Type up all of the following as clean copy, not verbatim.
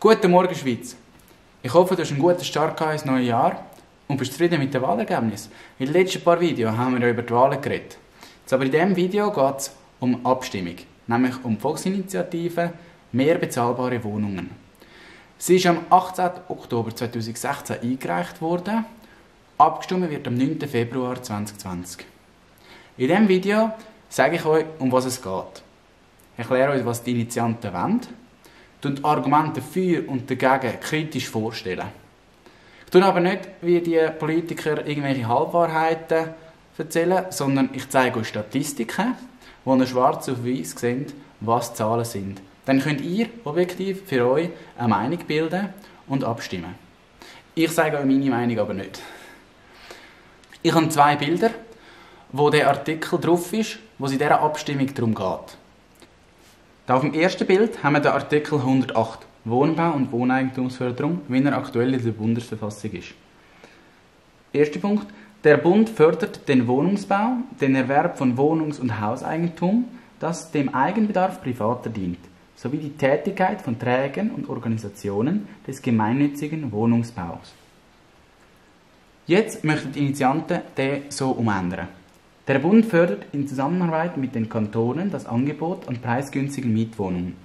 Guten Morgen, Schweiz! Ich hoffe, du hast einen guten Start ins neue Jahr und bist zufrieden mit dem Wahlergebnis. In den letzten paar Videos haben wir ja über die Wahlen geredet. Jetzt aber in diesem Video geht es um Abstimmung, nämlich um die Volksinitiative «Mehr bezahlbare Wohnungen». Sie ist am 18. Oktober 2016 eingereicht worden. Abgestimmt wird am 9. Februar 2020. In diesem Video sage ich euch, um was es geht. Ich erkläre euch, was die Initianten wollen, und die Argumente dafür und dagegen kritisch vorstellen. Ich tue aber nicht, wie die Politiker irgendwelche Halbwahrheiten erzählen, sondern ich zeige euch Statistiken, wo ihr schwarz auf weiß seht, was die Zahlen sind. Dann könnt ihr objektiv für euch eine Meinung bilden und abstimmen. Ich sage euch meine Meinung aber nicht. Ich habe zwei Bilder, wo der Artikel drauf ist, wo es in dieser Abstimmung darum geht. Da auf dem ersten Bild haben wir den Artikel 108 Wohnbau und Wohneigentumsförderung, wie er aktuell in der Bundesverfassung ist. Erster Punkt. Der Bund fördert den Wohnungsbau, den Erwerb von Wohnungs- und Hauseigentum, das dem Eigenbedarf Privater dient, sowie die Tätigkeit von Trägern und Organisationen des gemeinnützigen Wohnungsbaus. Jetzt möchten die Initianten den so umändern. Der Bund fördert in Zusammenarbeit mit den Kantonen das Angebot an preisgünstigen Mietwohnungen.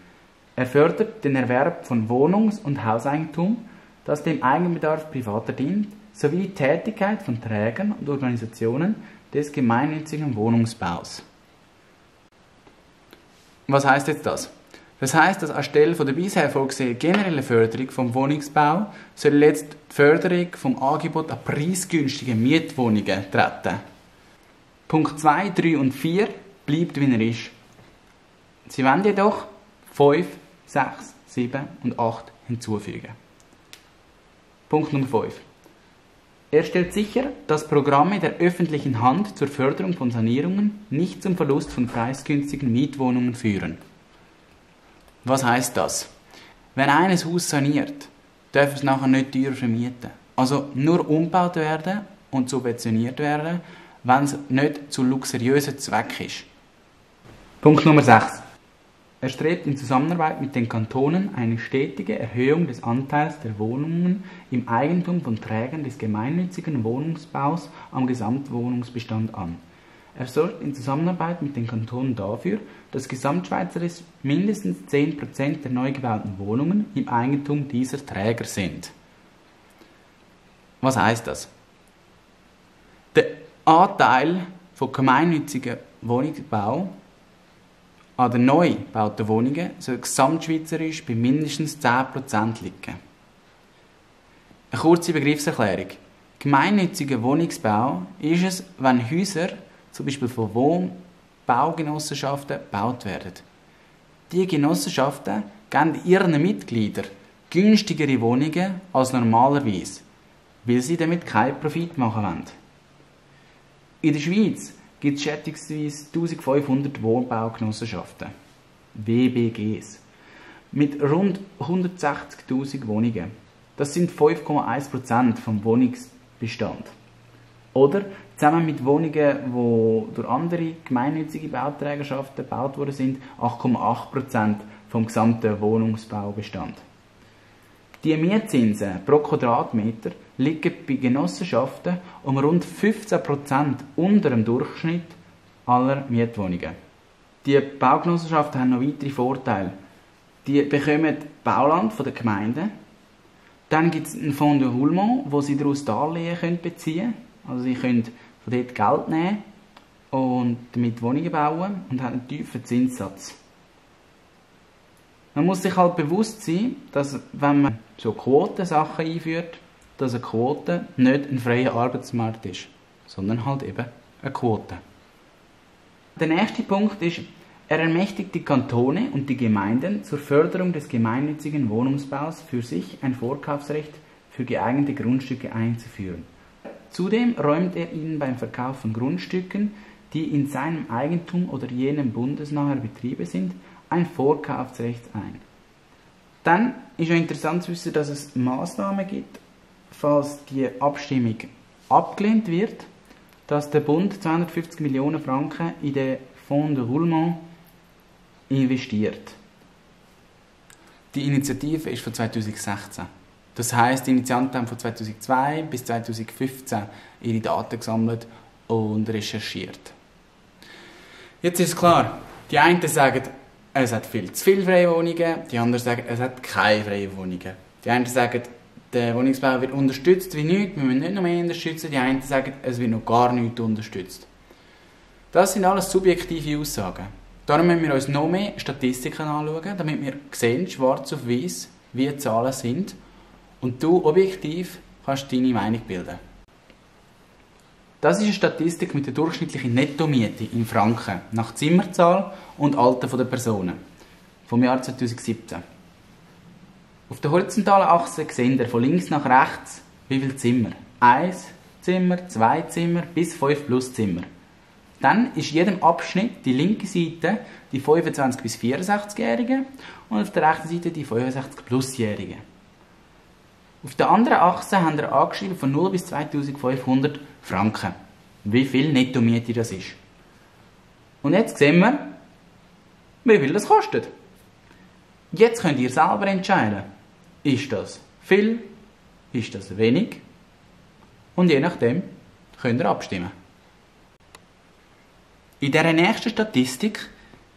Er fördert den Erwerb von Wohnungs- und Hauseigentum, das dem Eigenbedarf Privater dient, sowie die Tätigkeit von Trägern und Organisationen des gemeinnützigen Wohnungsbaus. Was heißt jetzt das? Das heißt, dass anstelle der bisher vorgesehenen generellen Förderung vom Wohnungsbau soll jetzt die Förderung vom Angebot an preisgünstigen Mietwohnungen treten. Punkt 2, 3 und 4 bleibt, wie er ist. Sie wollen jedoch 5, 6, 7 und 8 hinzufügen. Punkt Nummer 5. Er stellt sicher, dass Programme der öffentlichen Hand zur Förderung von Sanierungen nicht zum Verlust von preisgünstigen Mietwohnungen führen. Was heißt das? Wenn eines Haus saniert, darf es nachher nicht teurer vermieten. Also nur umgebaut werden und subventioniert werden, wenn es nicht zu luxuriösen Zweck ist. Punkt Nummer 6. Er strebt in Zusammenarbeit mit den Kantonen eine stetige Erhöhung des Anteils der Wohnungen im Eigentum von Trägern des gemeinnützigen Wohnungsbaus am Gesamtwohnungsbestand an. Er sorgt in Zusammenarbeit mit den Kantonen dafür, dass gesamtschweizerisch mindestens 10% der neu gebauten Wohnungen im Eigentum dieser Träger sind. Was heißt das? Der Anteil von gemeinnützigen Wohnungsbau an den neu gebauten Wohnungen soll gesamtschweizerisch bei mindestens 10% liegen. Eine kurze Begriffserklärung. Gemeinnütziger Wohnungsbau ist es, wenn Häuser, zum Beispiel von Wohnbaugenossenschaften, gebaut werden. Diese Genossenschaften geben ihren Mitgliedern günstigere Wohnungen als normalerweise, weil sie damit keinen Profit machen wollen. In der Schweiz gibt es schätzungsweise 1500 Wohnbaugenossenschaften, WBGs, mit rund 160'000 Wohnungen. Das sind 5,1% vom Wohnungsbestand. Oder zusammen mit Wohnungen, die durch andere gemeinnützige Bauträgerschaften gebaut worden sind, 8,8% vom gesamten Wohnungsbaubestand. Die Mietzinsen pro Quadratmeter liegen bei Genossenschaften um rund 15% unter dem Durchschnitt aller Mietwohnungen. Die Baugenossenschaften haben noch weitere Vorteile. Die bekommen Bauland von den Gemeinden. Dann gibt es einen Fonds de Roulement, wo sie daraus Darlehen beziehen können. Also sie können von dort Geld nehmen und damit Wohnungen bauen und haben einen tiefen Zinssatz. Man muss sich halt bewusst sein, dass wenn man so Quotensachen einführt, dass eine Quote nicht ein freier Arbeitsmarkt ist, sondern halt eben eine Quote. Der nächste Punkt ist, er ermächtigt die Kantone und die Gemeinden zur Förderung des gemeinnützigen Wohnungsbaus für sich ein Vorkaufsrecht für geeignete Grundstücke einzuführen. Zudem räumt er ihnen beim Verkauf von Grundstücken, die in seinem Eigentum oder jenem bundesnaher Betriebe sind, ein Vorkaufsrecht ein. Dann ist auch interessant zu wissen, dass es Massnahmen gibt, falls die Abstimmung abgelehnt wird, dass der Bund 250 Millionen Franken in den Fonds de Roulement investiert. Die Initiative ist von 2016. Das heisst, die Initianten haben von 2002 bis 2015 ihre Daten gesammelt und recherchiert. Jetzt ist klar, die einen sagen, es hat viel zu viele freie Wohnungen, die anderen sagen, es hat keine freien Wohnungen. Die einen sagen, der Wohnungsbau wird unterstützt wie nichts, wir müssen nicht noch mehr unterstützen. Die einen sagen, es wird noch gar nichts unterstützt. Das sind alles subjektive Aussagen. Darum müssen wir uns noch mehr Statistiken anschauen, damit wir sehen, schwarz auf weiß, wie die Zahlen sind und du objektiv kannst deine Meinung bilden. Das ist eine Statistik mit der durchschnittlichen Nettomiete in Franken nach Zimmerzahl und Alter der Personen vom Jahr 2017. Auf der horizontalen Achse sehen ihr von links nach rechts, wie viele Zimmer. 1 Zimmer, 2 Zimmer bis 5 plus Zimmer. Dann ist in jedem Abschnitt die linke Seite die 25- bis 64-Jährigen und auf der rechten Seite die 65-Plus-Jährigen. Auf der anderen Achse haben wir angeschrieben von 0 bis 2500 Franken. Wie viel Nettomiete das ist. Und jetzt sehen wir, wie viel das kostet. Jetzt könnt ihr selber entscheiden, ist das viel, ist das wenig und je nachdem könnt ihr abstimmen. In dieser nächsten Statistik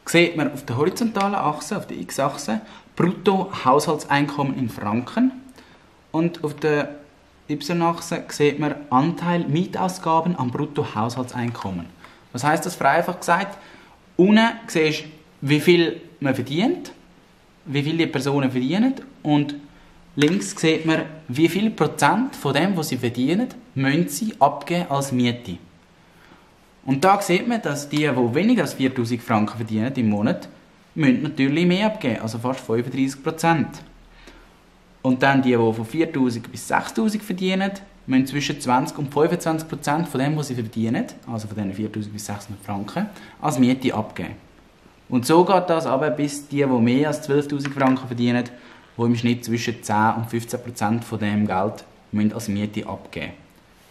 sieht man auf der horizontalen Achse, auf der X-Achse, Bruttohaushaltseinkommen in Franken und auf der Y-Achse sieht man Anteil Mietausgaben am Bruttohaushaltseinkommen. Was heisst das vereinfacht gesagt? Unten siehst du, wie viel man verdient, wie viel die Personen verdienen und links sieht man, wie viel Prozent von dem, was sie verdienen, müssen sie abgeben als Miete. Und da sieht man, dass die weniger als 4'000 Franken verdienen im Monat, müssen natürlich mehr abgeben, also fast 35%. Und dann die von 4'000 bis 6'000 verdienen, müssen zwischen 20 und 25% von dem, was sie verdienen, also von diesen 4'000 bis 600 Franken, als Miete abgeben. Und so geht das aber bis die mehr als 12'000 Franken verdienen, die im Schnitt zwischen 10 und 15% von dem Geld müssen als Miete abgeben.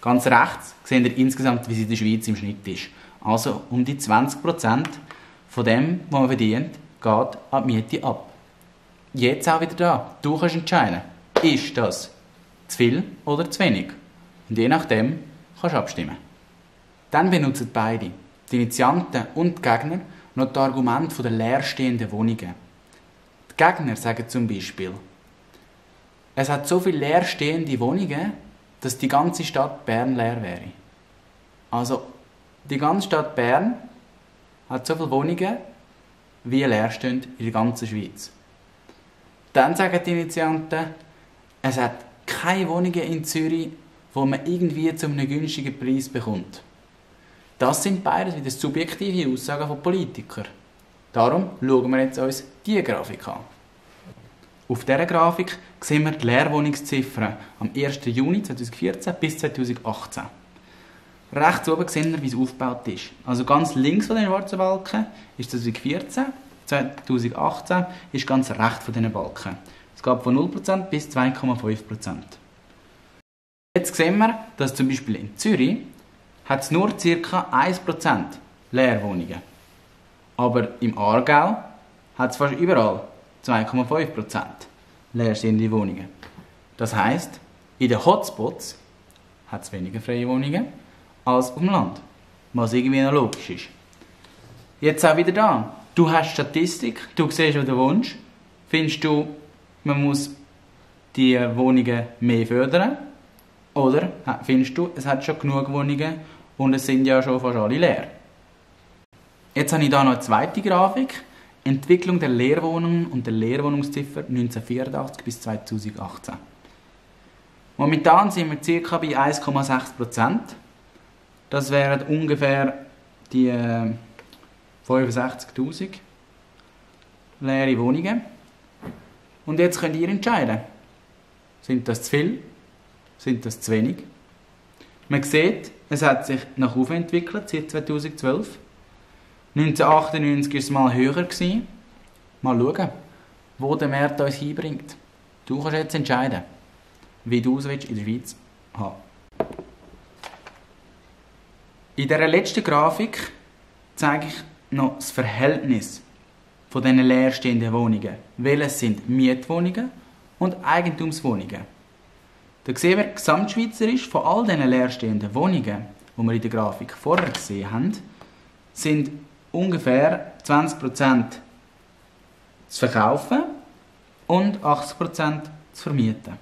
Ganz rechts seht ihr insgesamt, wie es in der Schweiz im Schnitt ist. Also um die 20% von dem, was man verdient, geht an die Miete ab. Jetzt auch wieder da. Du kannst entscheiden, ist das zu viel oder zu wenig. Und je nachdem kannst du abstimmen. Dann benutzen beide, die Initianten und die Gegner, noch das Argument der leerstehenden Wohnungen. Die Gegner sagen zum Beispiel, es hat so viele leerstehende Wohnungen, dass die ganze Stadt Bern leer wäre. Also, die ganze Stadt Bern hat so viele Wohnungen, wie leer stehen in der ganzen Schweiz. Dann sagen die Initianten, es hat keine Wohnungen in Zürich, wo man irgendwie zu einem günstigen Preis bekommt. Das sind beides wieder subjektive Aussagen von Politikern. Darum schauen wir jetzt uns diese Grafik an. Auf dieser Grafik sehen wir die Leerwohnungsziffern am 1. Juni 2014 bis 2018. Rechts oben sehen wir, wie es aufgebaut ist. Also ganz links von den schwarzen Balken ist 2014, 2018 ist ganz rechts von diesen Balken. Es geht von 0% bis 2,5%. Jetzt sehen wir, dass zum Beispiel in Zürich hat es nur ca. 1% Leerwohnungen. Aber im Aargau hat es fast überall 2,5% leerstehende Wohnungen. Das heisst, in den Hotspots hat es weniger freie Wohnungen als auf dem Land. Was irgendwie noch logisch ist. Jetzt auch wieder da. Du hast Statistik, du siehst, wo du wohnst. Findest du, man muss die Wohnungen mehr fördern? Oder findest du, es hat schon genug Wohnungen und es sind ja schon fast alle leer? Jetzt habe ich hier noch eine zweite Grafik. Entwicklung der Leerwohnungen und der Leerwohnungsziffer 1984 bis 2018. Momentan sind wir ca. bei 1,6%. Das wären ungefähr die 65'000 leere Wohnungen. Und jetzt könnt ihr entscheiden. Sind das zu viel? Sind das zu wenig? Man sieht, es hat sich nach oben entwickelt seit 2012. 1998 war es mal höher. Mal schauen, wo der Markt uns hinbringt. Du kannst jetzt entscheiden, wie du es in der Schweiz haben willst. In dieser letzten Grafik zeige ich noch das Verhältnis von diesen leerstehenden Wohnungen, welches sind Mietwohnungen und Eigentumswohnungen. Da sehen wir, gesamtschweizerisch von all diesen leerstehenden Wohnungen, die wir in der Grafik vorher gesehen haben, sind ungefähr 20% zu verkaufen und 80% zu vermieten.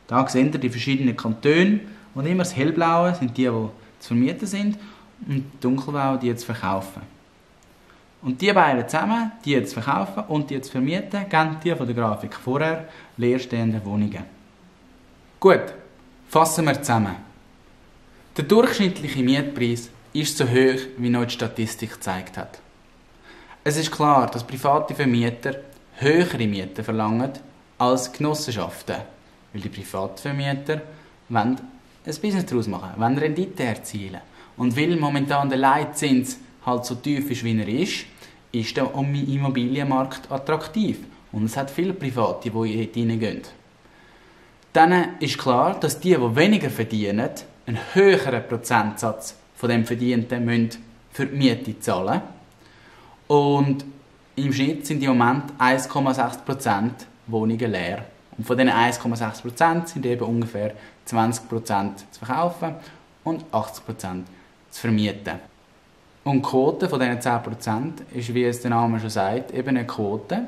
Da sehen ihr die verschiedenen Kantone und immer das hellblaue sind die zu vermieten sind und die dunkelblaue die zu verkaufen. Und die beiden zusammen, die zu verkaufen und die zu vermieten, geben die von der Grafik vorher leerstehenden Wohnungen. Gut, fassen wir zusammen. Der durchschnittliche Mietpreis ist so hoch, wie noch die Statistik gezeigt hat. Es ist klar, dass private Vermieter höhere Mieten verlangen als Genossenschaften, weil die Privatvermieter wollen ein Business daraus machen, wollen Rendite erzielen. Und weil momentan der Leitzins halt so tief ist, wie er ist der Immobilienmarkt attraktiv. Und es hat viele Private, die dort hineingehen. Dann ist klar, dass die weniger verdienen, einen höheren Prozentsatz von dem Verdienten müssen für die Miete zahlen. Und im Schnitt sind im Moment 1,6% Wohnungen leer. Und von diesen 1,6% sind eben ungefähr 20% zu verkaufen und 80% zu vermieten. Und die Quote von diesen 10% ist, wie es der Name schon sagt, eben eine Quote.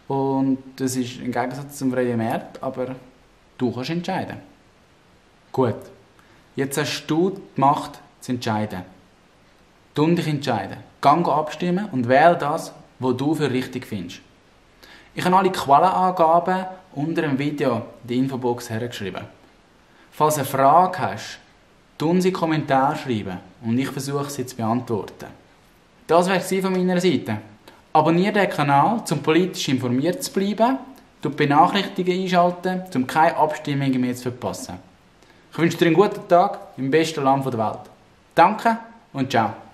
Und das ist im Gegensatz zum freien Markt, aber du kannst entscheiden. Gut, jetzt hast du die Macht zu entscheiden. Du dich entscheiden. Geh abstimmen und wähle das, was du für richtig findest. Ich habe alle Quellenangaben unter dem Video in die Infobox hergeschrieben. Falls du eine Frage hast, tu sie in die Kommentare schreiben und ich versuche sie zu beantworten. Das wäre es von meiner Seite. Abonniere den Kanal, um politisch informiert zu bleiben, die Benachrichtigungen einschalten, um keine Abstimmungen mehr zu verpassen. Ich wünsche dir einen guten Tag im besten Land der Welt. Danke und ciao.